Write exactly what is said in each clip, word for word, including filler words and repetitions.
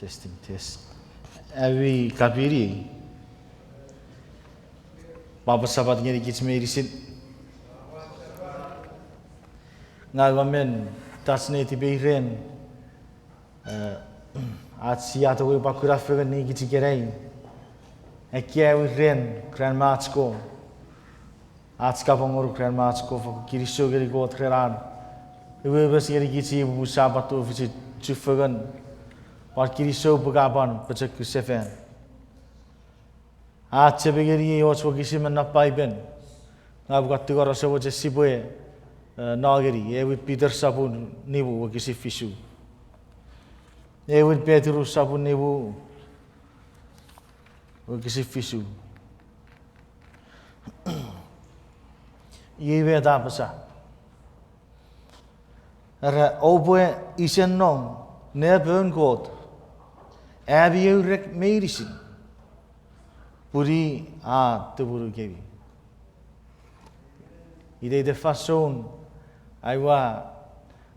Testing, test. Ami kapini? Papa Sapat ngeni kich meinisin. Ngang ua men touch netipei ren, eh, ach sia tongeni pwan kuna fengen nei kich ikenai. Ekkewe ren Grandma Achko. Ach kapong ngonuk ren Grandma Achko, fokkun kinisou ngeni Kot ren an umoumoch ngeni kich iei popun Sapat tufichin chufengen. Pwan kinisou pwe ka pwan pochokun sefan. Ach chepe ngeni ei och wokisin me non Paipen. Ngang ua tingor ese mochen sipwe, eh, no ngeni, ewin Peter sopun nimu wokisin fisu. Ewin Petrus sopun nimu wokisin fisu. Iei met a apasa. Era, oupwe isennong nepoun Kot, ami ew rek meinisin, pun i a tumunukemi. Iteiten fansoun aua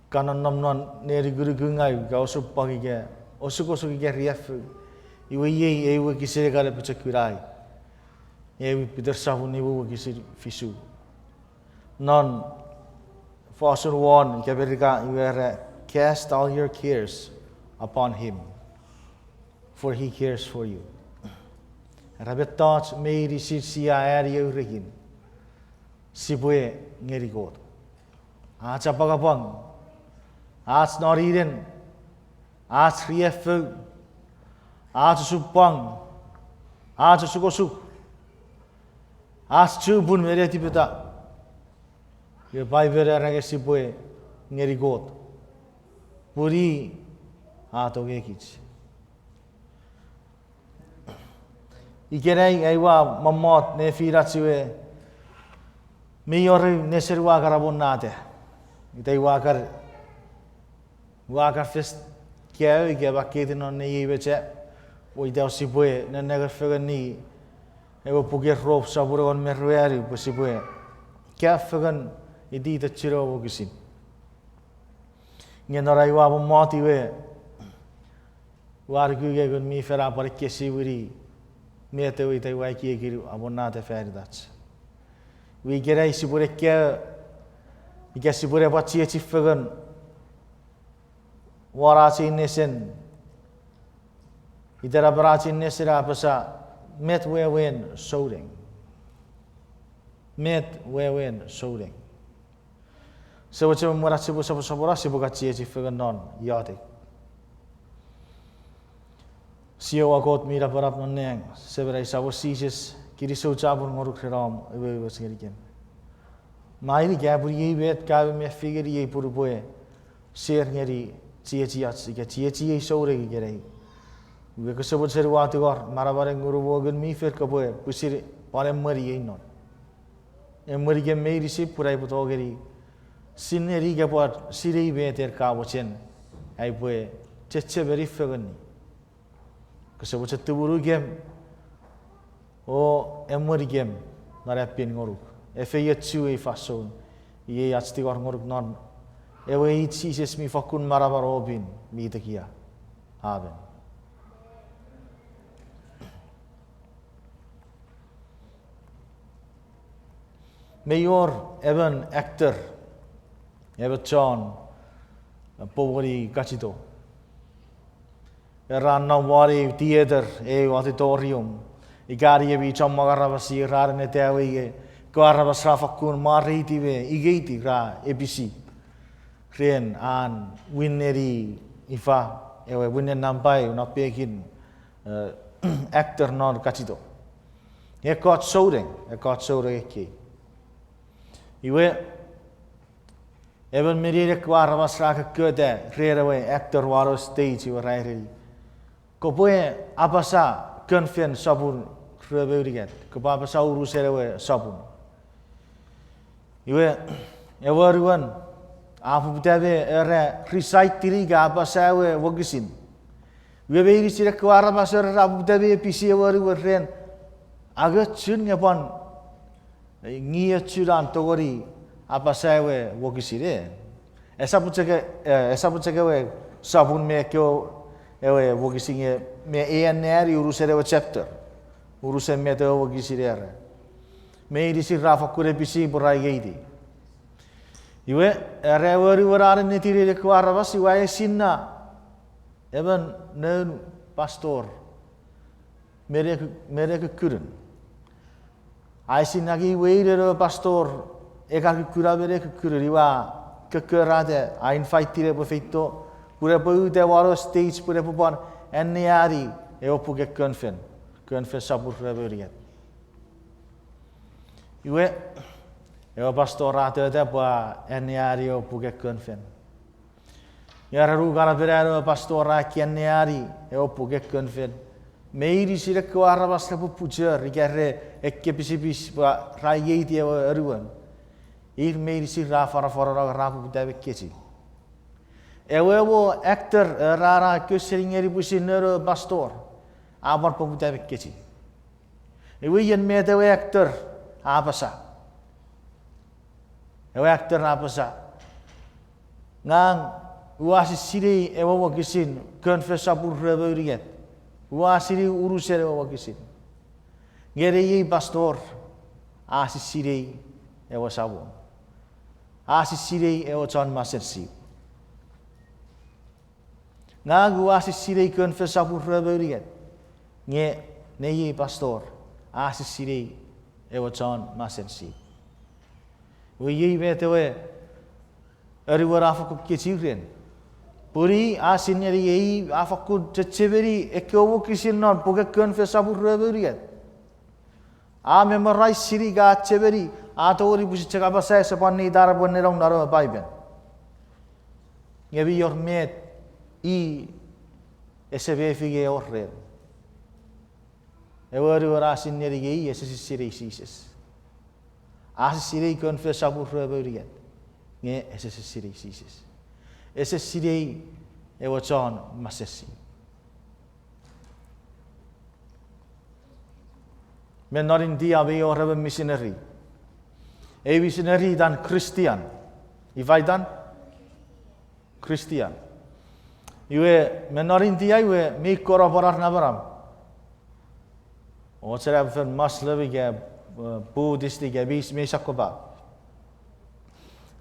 kan nonnom non nenikunukun ngau ika osupwang ika osukosuk ika riaffou, iwe iei ew wokisin ekkana pochokunai. Ewin Peter sopun nimu wokisin fisu. Non fosun won ika Merika iwe era, cast all your cares upon him, for he cares for you. Era mettoch meinisin sia ani ew rekin, sipwe ngeni Kot. Ach apwangapwang, ach noninen, ach riaffou, ach osupwang, ach osukosuk, ach chupun me netipeta. Iwe Paipen a era nge sipwe ngeni Kot, pun i a tongekich. Ikenai ai ua mommot nefinach iwe, mi wor ew nesen ua kan amonnata. Ita ua kan, ua kan fes kaeo ika makketiw non nei ei mecha, o ita sipwe nennengeni fengeni ewe puken Rom sopun engon me ruanu pwe sipwe kaeo fengen iteiten chienan wokisin. Nge non ai ua mommot iwe, ua nuku nge Ngun mi Fel a pwan ekkesiwini met ewe ita ua ekieki amonnata fan itach. Iwe ikenai sipwene kaeo, ika sipwene pwan chiechi fengen won ach ei nesen, itenapen ach ei nesen a apasa, met wewen souneng? Met wewen souneng? Ese mochen mwen ach sipwe soposopono sipwe kan chiechi fengen non iotek. Jiowa Kot mi napanap non nang, Semen ai Samon Jises, kinisou chapur ngonuk ren om umoumoch ngenikem. Mainik a pun iei met ka mefi ngeniei pun upwe share ngeni chiechiach ika chiechiei souneng ikenai. Iwe kose mochen ua tingor manamanen Ngunum o Ngun mi Fel kopwe pwisin pwan emweniei non. Emwenikem meinisin pun aipwe tongeni sinei ika pwan sinei met en ka mochen aipwe chechemeni fengeni. Kose mochen tumunukem o emwenikem non ai pin ngonuk. Efeiochu ei fansoun, iei ach tingor ngonuk non ewe it Jises mi fokkun manaman o pin mi tekia. Amen. Mei wor emon actor, emon chon, eh, pomweni kachito. Era nom won eu theater, eu auditorium. Ika iei mi chommong aramas iei ra neneta we, ekkewe aramas ra fakkun mwareiti me ikeiti ra episi ren an winneni ifa, ewe winnen nampa eu non pekin, eh, actor non kachito. Ekkoch souneng, ekkoch souneng ekkei. Iwe, emon me nein ekkewe aramas ra kokkota ren ewe actor won ewe stage iwe ra ereni, kopwe apasa Kon Fel sopun rue me unungat, kopwe apasa unusen ewe sopun. Iwe, ewe anuon a poputa me era recite-ini ika apasa ewe wokisin. Iwe meinisin ekkewe aramas ra poputa me episi ewe anuon ren angochun nge pwan ngiochun an tongeni apasa ewe wokisin, e. Esap chok, eh, esap chok ewe sopun me ekkewe ewe wokisin nge me ei anneani unusen ewe chapter. Unusen met ewe wokisin era. Meinisin ra fokkun episi pwe ra ingeiti. Iwe, era ewe anuon a nennetiw nein ekkewe aramas iwe a esinna emon noun pastor me ne kukkunun. A esinna ngeni weinen ewe pastor e kan kukkuna me ne kukkunun iwe a kokkorata, a invite-ini epwe feito pun epwe uta won ewe stage pun epwe pwan anneani ewe puken Konfen, Konfen sopun rue me unungat. Iwe, ewe pastor a tota pwe a anneani ewe puken Konfen. Nge ren ukanapen an ewe pastor a kan anneani ewe puken Konfen, meinisin ekkewe aramas repwe puchor ika re ekkepisipis pwe ra ingeiti ewe anuon. Ir meinisin ra fanafanano, ra poputa me kechiw. Ewe mo actor era a koseni ngeni pwisin noun ewe pastor a pwan poputa me kechiw. Iwe ien met ewe actor a apasa? Ewe actor a apasa, ngang ua sisinei ewe wokisin Konfen sopun rue me unungat. Ua sinei unusen ewe wokisin. Nge nei ei pastor a sisinei ewe Samon. A sisinei ewe chon masen sip. Ngang ua sisinei Konfen sopun rue me unungat. Nge nei ei pastor a sisinei ewe chon masen sip. Iwe iei met ewe anuon a fokkun kechiw ren. Pun i a sinei ngeni ei a fokkun chechemeni ekkewe wokisin non puken Konfen sopun rue me unungat. A memorize-ini ika a chemeni, a tongeni pwisin chok apasa ese pwan neita pwe nenong non ewe Paipen. Nge mi wor met i ese mefi nge wor ren. Ewe anuon a sinei ngeni ei ese sisinei Jises. A sisinei Konfen sopun rue me unungat, nge ese sisinei Jises. Ese sinei ewe chon masen sip. Me non India mi wor emon misineri. Ei misineri itan Christian. Ifa itan? Christian. Iwe me non India iwe mi kono pwan ar namanam. Ochena fen Muslim ika, eh, Buddhist ika mi, mi sakkopa.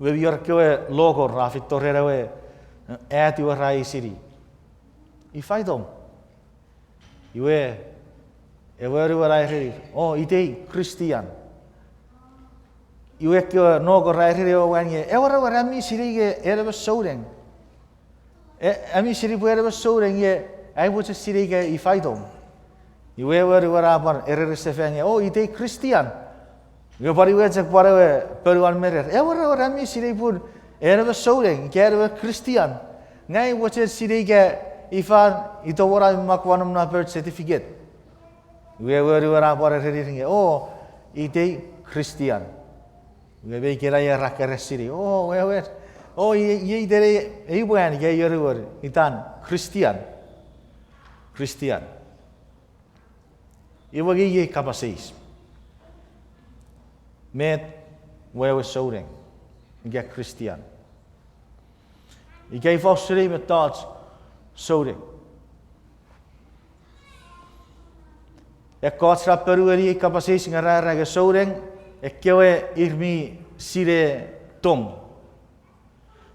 Iwe mi wor ekkewe local ra feito ren ewe, eh, at iwe ra eisini, ifa itom? Iwe ewe anuon a ereni, o, itei Christian. Iwe ekkewe local ra ereni ewe mwan nge, ewer, ewer, ami sinei nge en emon souneng. E, ami sinei pwe en emon souneng nge ai mochen sinei ika ifa itom. Iwe ewe anuon a pwan ereni sefan nge, o, itei Christian. Nge pwan iwe chok pwan ewe ponuan me rer, ewer, ewer, ami sinei pun en emon souneng ika en emon Christian. Ngang ua mochen sinei ika ifa itom won ai mak won om na birth certificate. Iwe ewe anuon a pwan ereni nge, o, itei Christian. Iwe me ikenai ra keran sinei, o, ewer, o, iei, iei iten ei mwan ika ei anuon itan Christian. Christian. Iwe nge iei kapas eis. Met wewen souneng ika Christian? Ika ifa usun ei mettoch souneng? Ekkoch ra ponueni ei kapas eis nge ra era nge souneng ekkewe ir mi sinei tong.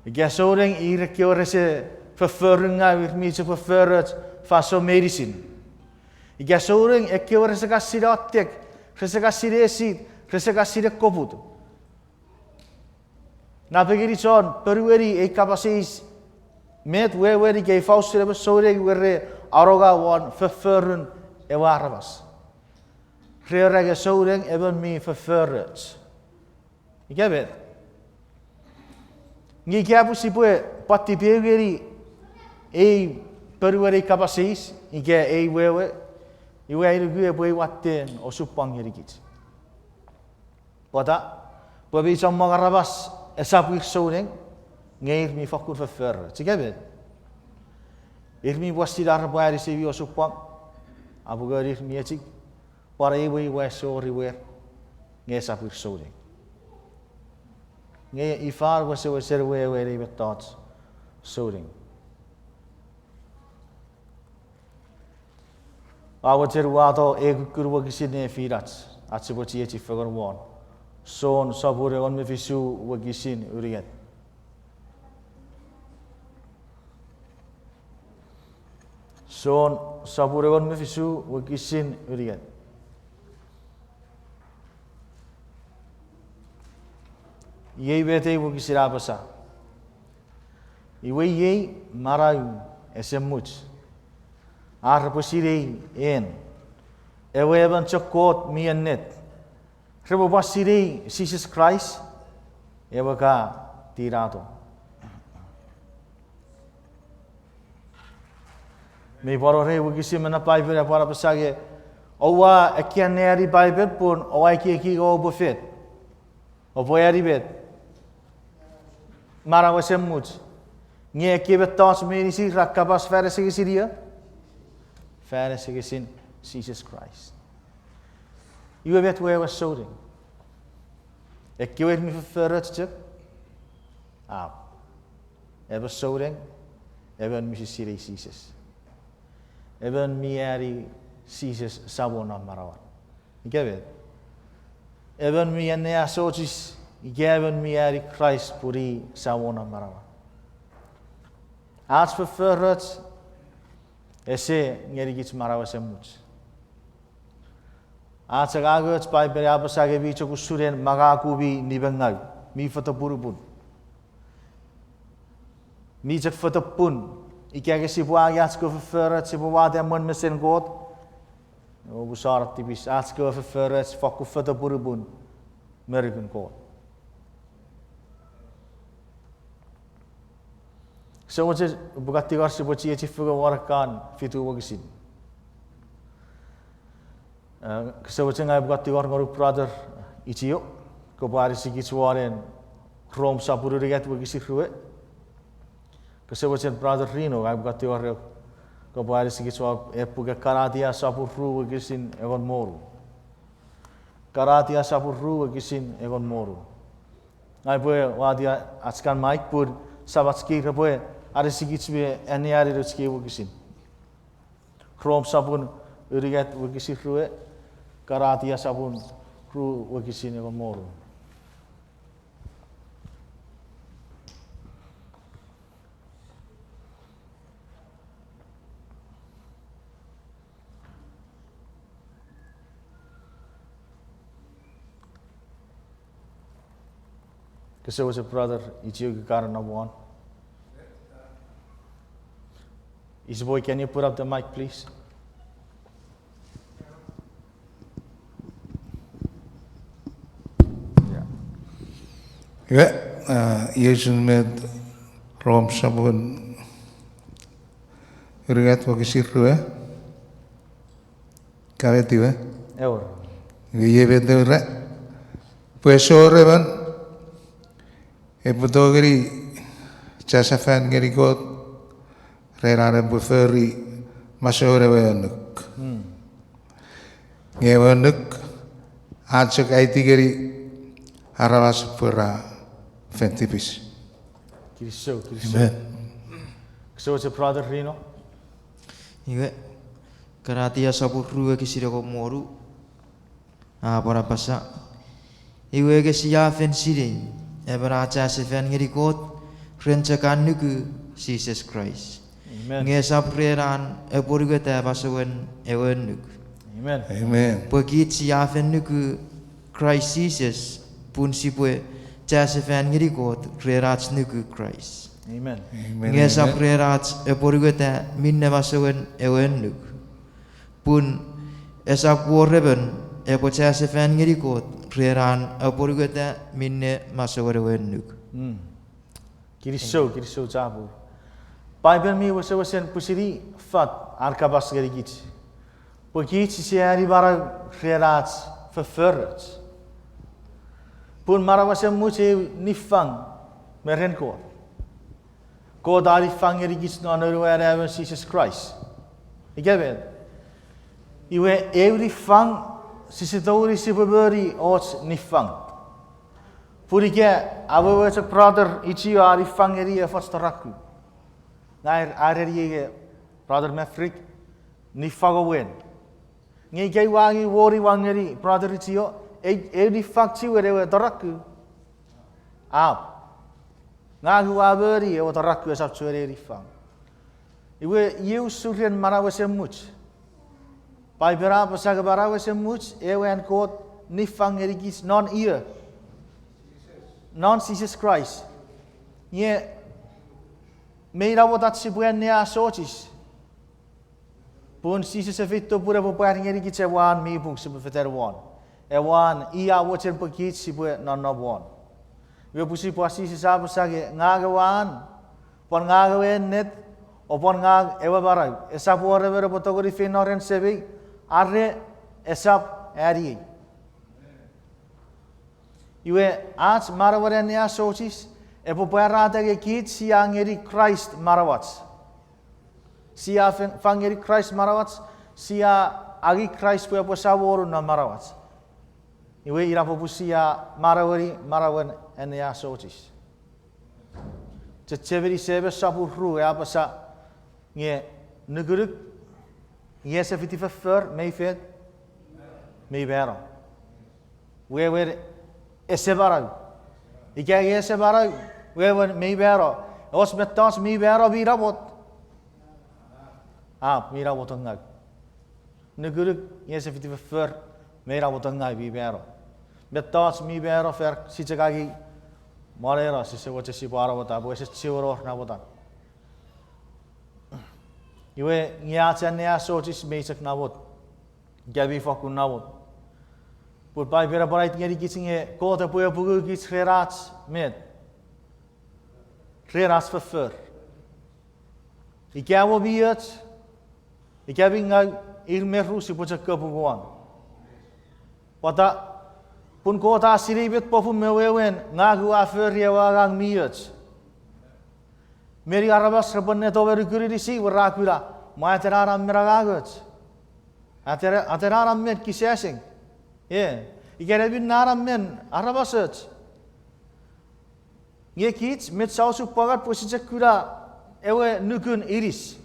Ika souneng ir ekkewe rese fofforungau, ir mi chok fofforoch fansoun meinisin. Ika souneng ekkewe rese kan sinei iotek, rese kan sinei esit, rese kan sinei koput. Napengeni chon ponueni ei kapas eis, met wewen ika ifa usun emon souneng iwe re anonga won fofforun ewe aramas? Re era nge souneng emon mi fofforoch. Ika met? Nge ika pwe sipwe pwan tipeu ngeni ei ponueni ei kapas eis ika ei wewe, iwe ai nuku epwe watte osupwang ngenikich. Pwata? Pwe mi chommong aramas esap ir souneng, nge ir mi fokkun fofforoch. Ika met? Ir mi pwan sinei ar repwe anisi mi osupwang, a pwe ngenir mi echik, pwan ewe iwe ese wor iwer, nge esap ir souneng. Nge ifa wesewesen wewen ei mettoch souneng? Ua mochen uwato ei kukkun wokisin nefinach, ach sipwe chiechi fengen won. Jon sopun engon me fisu wokisin unungat. Jon sopun engon me fisu wokisin unungat. Iei met ei wokisin a apasa: Iwe iei manau ese much, ar repwe sinei en, ewe emon chok Kot mi ennet, repwe pwan sinei Jises Kraist, ewe ka tinato. Mi pwan wor ei wokisin me non Paipen a pwan apasa nge, oua ekkan anneani Paipen pun oua ekieki nge oupwe fet. Oupwe ani met? Manau ese much. Nge ekkei mettoch meinisin ra kapas fan asengesin io? Fan asengesin Jises Kraist. Iwe met wewen souneng? Ekkewe mi fofforoch chok? Ap. Emon souneng, emon mi sisinei Jises. Emon mi ani Jises Samon non manauan. Ika met? Emon mi anneasochis, ika emon mi ani Kraist pun i Samon non manauan. Ach fofforoch ese ngenikich manau ese much. Ach angangoch, Paipen a apasa nge mi chok usun en mangaku mi nimengau, mi fotopunupun. Mi chok fotopun, ika nge sipwe angei ach kewe fofforoch sipwe wata mwen mesen Kot, oupwe sano tipis, ach kewe fofforoch fokkun fotopunupun me nukun Kot. Kose mochen, upwe kan tingor sipwe chiechi fengen won ekkan fitu wokisin. Eh, kose mochen ngang upwe kan tingor ngonuk brother Ichio, kopwe anisikich won en Rom sopun unungat wokisin rue. Kose mochen brother Rino, ngang upwe kan tingor, kopwe anisikich won epwe Kanatia sopun ru wokisin engon me wonu. Kanatia sopun ru wokisin engon me wonu. Ngang upwe wata ach kan mic pun Samach kei repwe anisikich me anneani nouch kei wokisin. Rom sopun unungat wokisin rue, Kanatia sopun ru wokisin engon me wonu. Kose mochen brother Ichio, ka kan nom won. Easy boy, can you put up the mic, please? Iwe, a, iei usun met Rom sopun unungat wokisin rue. Ka met iwe? Ewer. Iwe iei met ewer. Pwe ese wor emon epwe tongeni chasefan ngeni Kot ren an epwe fori masouen ewe annuk. Nge ewe annuk a chok aiti ngeni aramas pwe ra fen tipis. Kinisou, kinisou. Amen. Kose mochen brother Rino. Iwe, Kanatia sopun ru wokisin engon me wonu a pwan apasa: Iwe nge sia fen sinei emon a chasefan ngeni Kot ren chok an nuku Jises Kraist. Amen. Nge esap ren an apwonueta masouen ewe annuk. Amen. Pwe kich sia fen nuku Kraist Jises pun sipwe chasefan ngeni Kot ren ach nuku Kraist. Amen. Nge esap ren ach apwonueta minne masouen ewe annuk. Pun esap wor emon epwe chasefan ngeni Kot ren an apwonueta minne masouen ewe annuk. Kinisou, kinisou chapur. Paipen mi wesewesen pwisin fat an kapas ngenikich. Pwe kich sise ani manau ren ach fofforoch. Pun manau ese much eu niffang me ren Kot. Kot a niffang ngenikich non Noun we Anaemon Jises Kraist. Ika met? Iwe eu niffang, sise tongeni sipwe moni och niffang. Pun ika, awewe chok brother Ichio a niffang ngeni efoch toraku. Ngang ua ereni ika brother Maverick, niffang wewen. Nge ika ua ngi wori ua ngeni brother Ichio, ei, eu niffang chiwen ewe toraku. Ap. Ngang ua moni ewe toraku esap chuen eu niffang. Iwe iei usun ren manau esemuch. Paipen a apasa nge manau esemuch ewe an Kot niffang ngenikich non io. Non Jises Kraist. Nge mei namot ach sipwe anneasochis. Pun Jises e feito pun epwe pwar ngenikich ewe an mi pung sipwe fetan won. Ewe an i a mochen pwe kich sipwe nonnom won. Iwe pwisin pwan Jises a apasa nge ngang ewe an, pwan ngang ewe ennet, o pwan ngang ewe manau. Esap wor emon epwe tongeni feino ren Semei, are esap aniei. Iwe ach manauen anneasochis epwe pwarata nge kich sia ngeni Kraist manauach. Sia fang, fang ngeni Kraist manauach, sia angei Kraist pwe epwe samonun non manauach. Iwe ina popun sia manaueni manauen anneasochis. Chechemeni Semes sopun ru e apasa nge nukunuk, nge ese fiti foffor, mei fet, mei mano. Wewen ese manau. Ika nge ese manau, wewen mei mano. Ewe mettoch mi mano mi namot. Ap, mi namot ngau. Nukunuk, nge ese fiti foffor, mei namot ngau mi mano. Mettoch mi mano fan ach chok angei, mwaneno sise mochen sipwe namot, pwe ese chiwen wor namotan. Iwe nge ach anneasochis mei chok namot. Ika mi fakkun namot. Pun Paipen a pwan aiti ngenikich nge Kot epwe apungukich ren ach met. Ren ach foffor. Ika mo mi och, ika mi ngau, ir me ru sipwe chok kapung won. Pwata, pun Kot a sinei met popun me wewen ngang ua fori ewe angang mi och. Meni aramas repwe neto me nukun inisi pwe ra kuna, mwa atenan a men angangoch. Atenan a men kisasing. E, ika ne mi nanan men aramas och. Nge kich met sa osupwangan pwe sise kuna ewe nukun inis.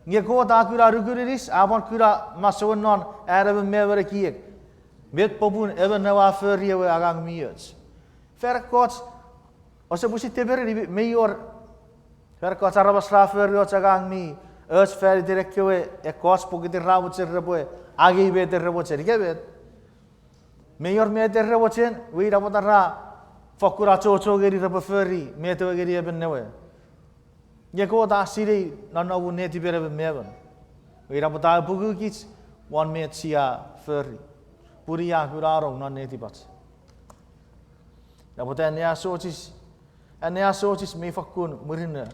Nge Kot a kuna nukun inis, a pwan kuna masouen non an emon me emon ekiek. Met popun emon ewe a fori ewe angang mi och. Fan ekkoch, ouse pwisin tepereni mei wor. Fan ekkoch aramas ra fori och angang mi och fan iten ekkewe ekkoch pokiten ra mochen repwe angei met re mochen. Ika met? Mei wor met re mochen, iwe ina pwata ra fokkun achocho ngeni repwe fori met ewe ngeni emon ewe. Nge Kot a sinei nonnomun netipen emon me emon. Iwe ina pwata a apungukich won met sia fori. Pun i a kuna nong non netipach. Ina pwata anneasochis, anneasochis mi fakkun murinno.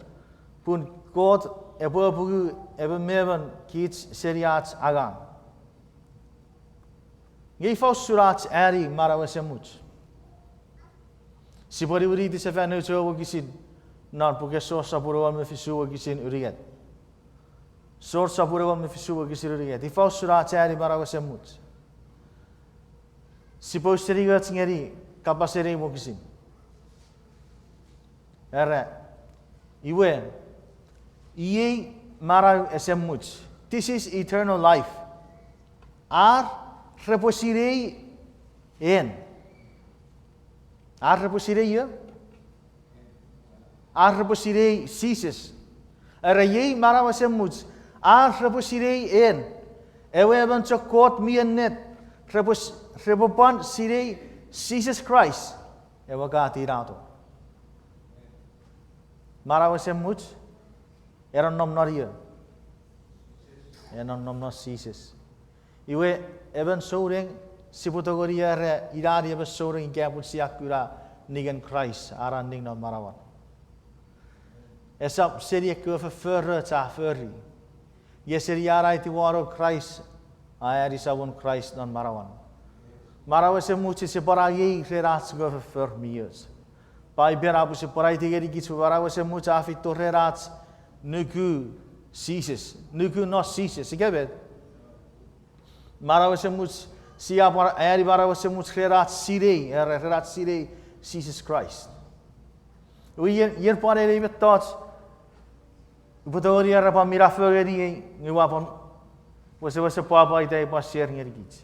Pun Kot epwe apungu emon me emon kich seni ach angang. Nge ifa usun ach ani manau esemuch? Sipwe niwiniti sefan nouch ewe wokisin non puken Jon sopun engon me fisu wokisin unungat. Jon sopun engon me fisu wokisin unungat. Ifa usun ach ani manau esemuch? Sipwe ausening och ngeni kapasen ei wokisin. Era, iwe, iei manau esemuch. This is eternal life. Ar repwe sinei en. Ar repwe sinei io? Ar repwe sinei Jises. Era iei manau esemuch. Ar repwe sinei en. Ewe emon chok Kot mi ennet. Repwe s-, repwe pwan sinei Jises Kraist. Ewe ka tinato. Manau esemuch. E nonnom non io? E nonnom non Jises. Iwe, emon souneng, sipwe tongeni era ina i emon souneng ika pun sia kuna ningen Kraist, a ning non manauan. Esap seni ekkewe fofforoch a fori. Nge seni an aiti won Kraist, a ani Samon Kraist non manauan. Manau esemuch ese pwan angei ren ach kewe foffor mi och. Paipen a pwisin pwan aiti ngenikich pwe manau esemuch a feito ren ach nuku Jises, nuku non Jises, ika met? Manau esemuch, sia pwan ani manau esemuch ren ach sinei, era ren ach sinei Jises Kraist. Iwe ien, ien pwan eni mettoch, upwe tongeni era pwan minafo ngeniei, nge ua pwan Wesewesen pwapwa ita ei pwan share ngenikich.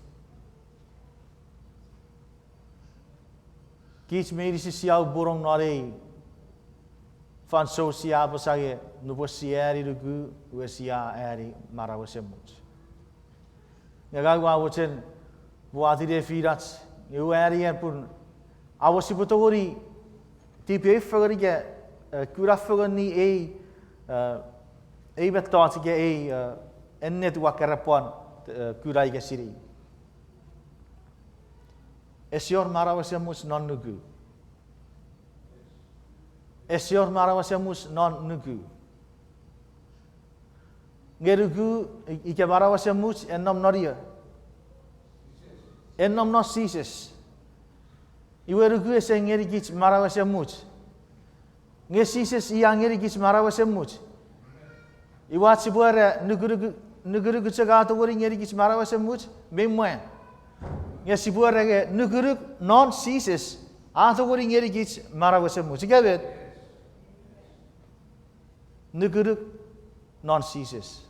Kich meinisin sia upunong non ei fansoun sia apasa nge nupwen sia ani nuku, iwe sia ani manau esemuch. Nge ngang ua mochen pwati nefinach, nge ua ani an pun amo sipwe tongeni tipeeu fengen ika, eh, kuna fengeni ei, eh, ei mettoch ika ei, eh, ennet ua keran pwan, eh, kuna ika sinei. Ese wor manau esemuch non nuku. Ese wor manau esemuch non nuku. Nge nuku, i-, ika manau esemuch, en nom non io? En nom non Jises. Iwe nuku ese ngenikich manau esemuch. Nge Jises i a ngenikich manau esemuch. Iwe ach sipwe era nukunuku, nukunuku chok a tongeni ngenikich manau esemuch, mi mwan. Nge sipwe era nge nukunuk non Jises a tongeni ngenikich manau esemuch. Ika met? Nukunuk non Jises.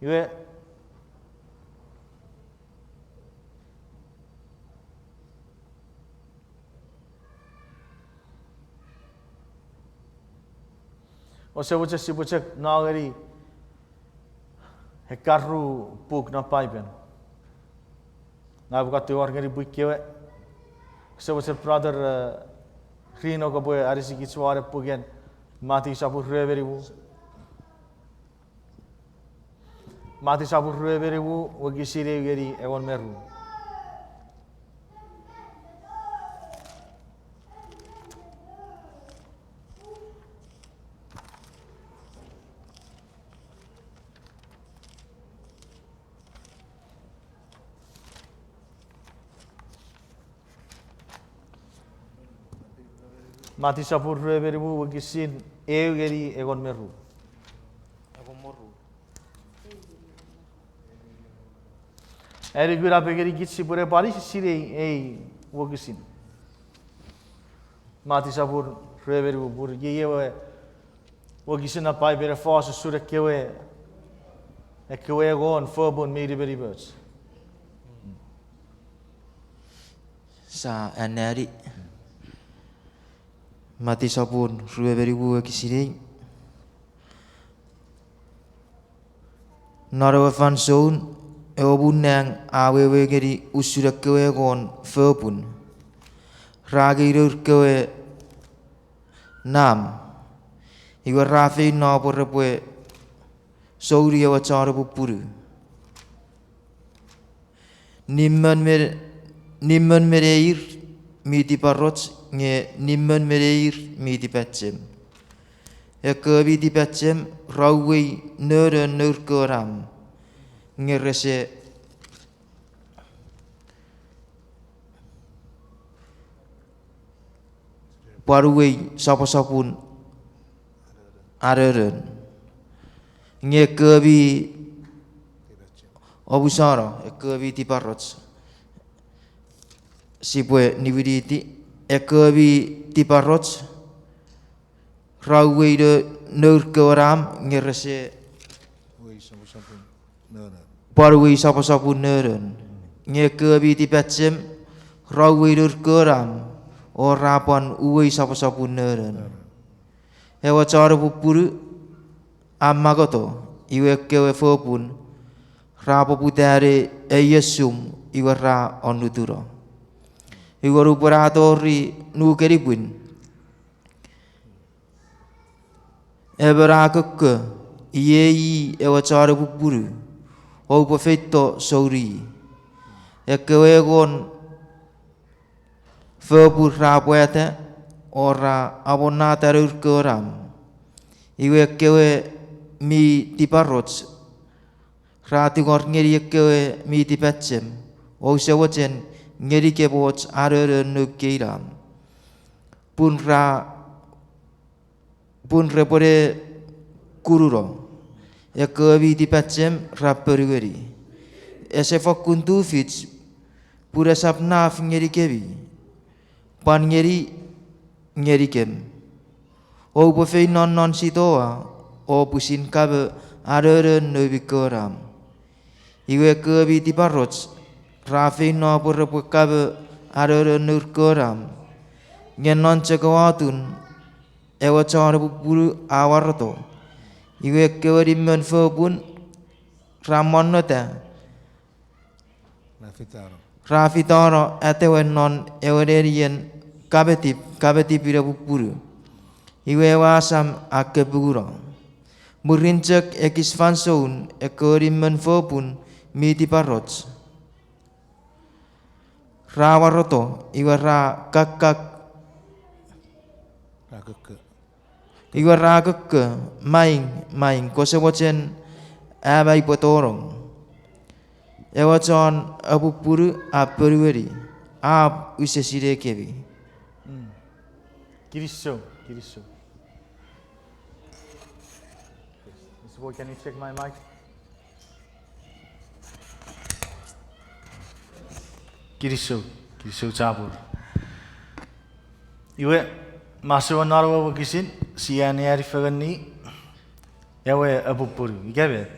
Iwe, ouse mochen sipwe chok no ngeni ekkan ru puk non Paipen. Ngang upwe kan tingor ngeni pwi kewe. Ouse mochen brother, eh, Rino kopwe anisikich won ewe puken Matiu sopun rue me nimu. Matiu sopun rue me nimu, wokisin eu ngeni engon me ru. Matiu sopun rue me nimu, wokisin eu ngeni engon me ru. Engon me ru. Ai nuku napengeni kich sipwene pwan sinei ei wokisin. Matiu sopun rue me nimu, pun iei ewe wokisin non Paipen e fos usun ekkewe, ekkewe engon fopun mi nimenimoch. Sa anneani. Matiu sopun rue me nimu, wokisin eu. Non ewe fansoun, ewe muun nang a wewe ngeni usun ekkewe engon fopun. Ra angei nour kewe nam. Iwe ra feino pwe repwe souni ewe chon pupunu. Nimmon me, nimmon me neir mi tiparoch, nge nimmon me neir mi tipachem. Ekkewe mi tipachem ra uwei nonon nour kewe nam, nge rese pwan uwei soposopun anonon. Nge ekkewe mi, omusano, ekkewe mi tiparoch. Sipwe niwiniti, ekkewe mi tiparoch ra uwei no-, nour kewe nam nge rese pwan uwei soposopun nonon. Nge ekkewe mi tipachem ra uwei nour kewe nam, o ra pwan uwei soposopun nonon. Ewe chon pupunu a mangoto, iwe ekkewe fopun ra poputa ne eiesum, iwe ra onnutuno. Iwe nupwen a tori nukenipwin, emon a kokko, iei ewe chon pupunu, oupwe feito souni. Ekkewe engon fopun ra pwata, o ra amonnata nour kewe nam. Iwe ekkewe mi tiparoch ra tungor ngeni ekkewe mi tipachem, ouse mochen ngenikem och anonon noum kei nam. Pun ra, pun repwene kununo. Ekkewe mi tipachem ra ponueni, ese fokkun tufich, pun esap naf ngenikemi, pwan ngeni, ngenikem. Oupwe feino non sitoa, o pwisin kamo anonon noumi kewe nam. Iwe ekkewe mi tiparoch ra feino pwe repwe kamo anonon nour kewe nam. Nge non chok ewe atun, ewe chon pupunu a waroto. Iwe ekkewe nimmon fopun ra monnota, ra fitano atewe non ewe nenien kametip, kametipin ewe pupunu. Iwe ewe asam a kepunguno. Mwirin chok ekis fansoun ekkewe nimmon fopun mi tiparoch ra waroto, iwe ra kakkak, iwe ra kokko, Maing, maing, kose mochen am aipwe tonong? Ewe chon apupunu a ponueni, Apw, use sinei kemi. Kinisou, kinisou. Yes. Mister Boyd, can you check my mic? Kinisou, kinisou chapur. Iwe, masouen non ewe wokisin, sia anneani fengeni ewe apupunu. Ika met?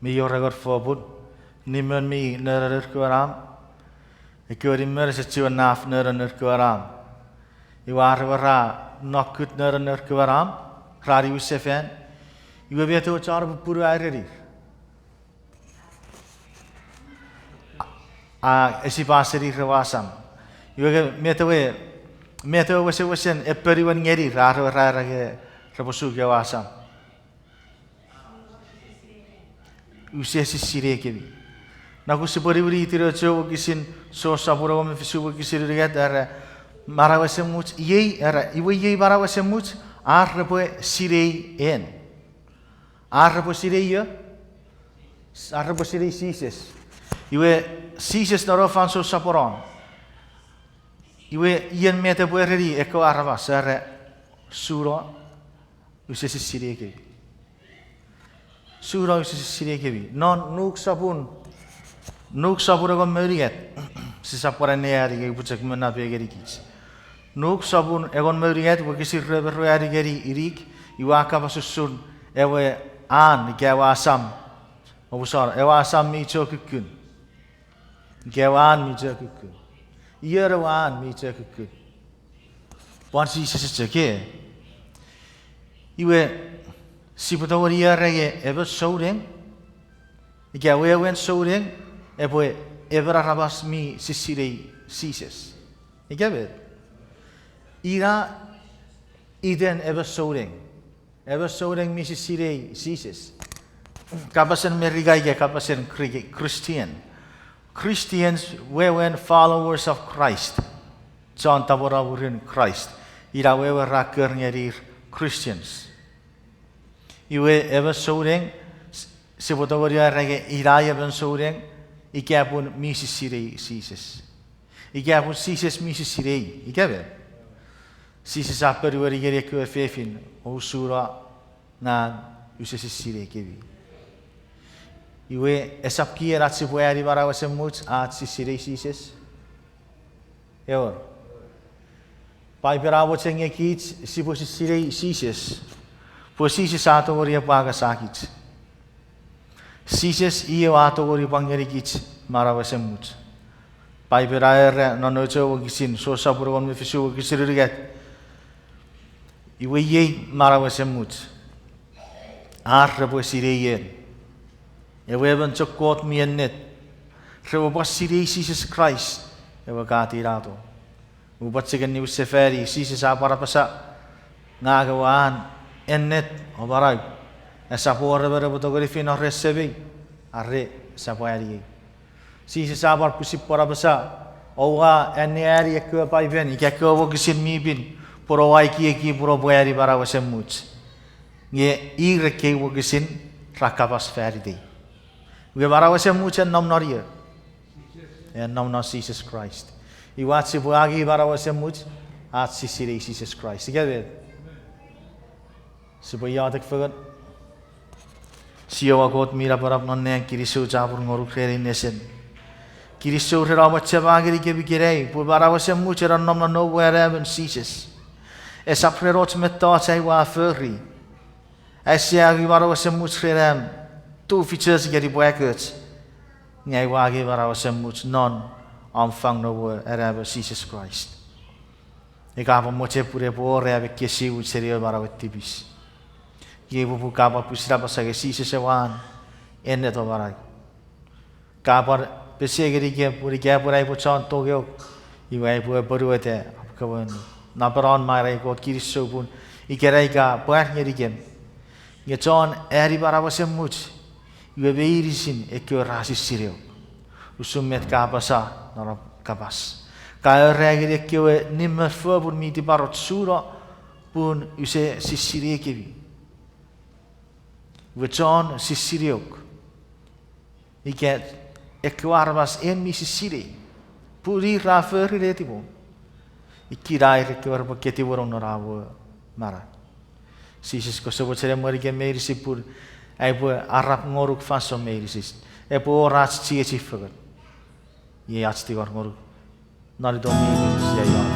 Mi wor engon fopun, nimmon mi nonon nour kewe nam, ekkewe nimmon ese chiwen naf nonon nour kewe nam. Iwe ar ewe ra nokkut nonon nour kewe nam, ra niwinsefan. Iwe met ewe chon pupunu a erenir? A, a esipwe senir ewe asam. Iwe ke met ewe, met ewe wesewesen epwe niwin ngenir ar ewe ra era nge repwe suki ewe asam? Use sinei kemi. Nge sipwe niwiniti ewe wokisin, Jon sopun engon me fisu wokisin unungat, era, manau esemuch iei, era, iwe iei manau esemuch, ar repwe sinei en. Ar repwe sinei io? Ar repwe sinei Jises. Iwe Jises non ewe fansoun soponon, iwe ian met epwe ereni ekkewe aramas, era, Suno, use sinei kemi. Suno, use sinei kemi. Non Luk sopun, Luk sopun engon me unungat, sisap pwan anneani nge upwe chok mwo napengeni kich. Luk sopun engon me unungat, wokisin rue me ruanu ngeni inik, iwe a kapas usun ewe an ika ewe asam. Omusano, ewe asam mi chokukkun. Ika ewe an mi chokukkun. Ion ewe an mi chokukkun? Pwan Jises chok e. Iwe, sipwe tongeni era nge emon souneng, ika wewen souneng, epwe emon aramas mi sisinei Jises. Ika met? Ina iten emon souneng. Emon souneng mi sisinei Jises. Kapasen Merika ika kapasen Greek, Christian. Christians wewen followers of Christ. Chon tapweno mwirin Kraist. Ina wewen ra kor ngenir Christians. Iwe emon souneng, s-, sipwe tongeni era nge ina emon souneng, ika pun mi sisinei Jises. Ika pun Jises mi sisinei, ika met? Jises a ponueni ngeni ekkewe fefin, Ousuna, ngang use sisinei kemi. Iwe esap kien ach sipwe ani manau esemuch ach sisinei Jises? Ewer. Paipen a mochen nge kich sipwe sisinei Jises, pwe Jises a tongeni epwe angasakich. Jises i ewe a tongeni pwan ngenikich manau esemuch. Paipen a era non ewe wokisin, Jon sopun engon me fisu wokisin unungat, iwe iei manau esemuch, ar repwe sinei en, ewe emon chok Kot mi ennet, repwe pwan sinei Jises Kraist, ewe ka tinato. Upwe pwan chok niwin sefani, Jises a pwan apasa, ngang ewe an, ennet, o manau. Esap wor emon epwe tongeni feino ren Semei are esap aniei. Jises a pwan pwisin pwan apasa, oua anneani ekkewe Paipen ika ekkewe wokisin mi pin, pun oua ekieki pun oupwe ani manau esemuch. Nge ir ekkei wokisin ra kapas fanitei. Iwe manau esemuch a nom non io? A nom non Jises Kraist. Iwe ach sipwe angei manau esemuch, ach sisinei Jises Kraist. Ika met? Sipwe iotek fengen. Jiowa Kot mi napanap non nang, kinisou chapur ngonuk ren ei nesen. Kinisou ren om achema ngenikemi ikenai pwe manau esemuch a nom non noum we Anaemon Jises. Esap ren och mettoch ai ua fori, ai sia angei manau esemuch ren am tufichin chok ika nipwakoch, nge aipwe angei manau esemuch non om fang noum we anamon Jises Kraist. Ika pwe mochen pun epwe wor am ekkesiwin seni ewe manauen tipis. Iei popun ka pwan pwisin apasa nge Jises ewe an ennetin manau. Ka pwan pesei ngenikem pun ika pwe aipwe chon tongeok, iwe aipwe apwonueta apkewe napenon manai. Kot, kinisou pun ikenai ka pwar ngenikem. Nge chon ani manau esemuch, iwe meinisin ekkewe ra sisineok. Usun met ka apasa non om kapas. Ka era ngeni ekkewe nimmon fopun mi tiparoch suno pun use sisineikemi. Iwe chon sisineok, ika ekkewe aramas en mi sisinei, pun ir ra fori netipom, ikina ir ekkewe repwe ketiwenong non am we manau. Jises, kose mochen emwenikem meinisin pun aipwe arap ngonuk fansoun meinisin. Epwe wor ach chiechi fengen. Iei ach tingor ngonuk non itom Jises, sia ion.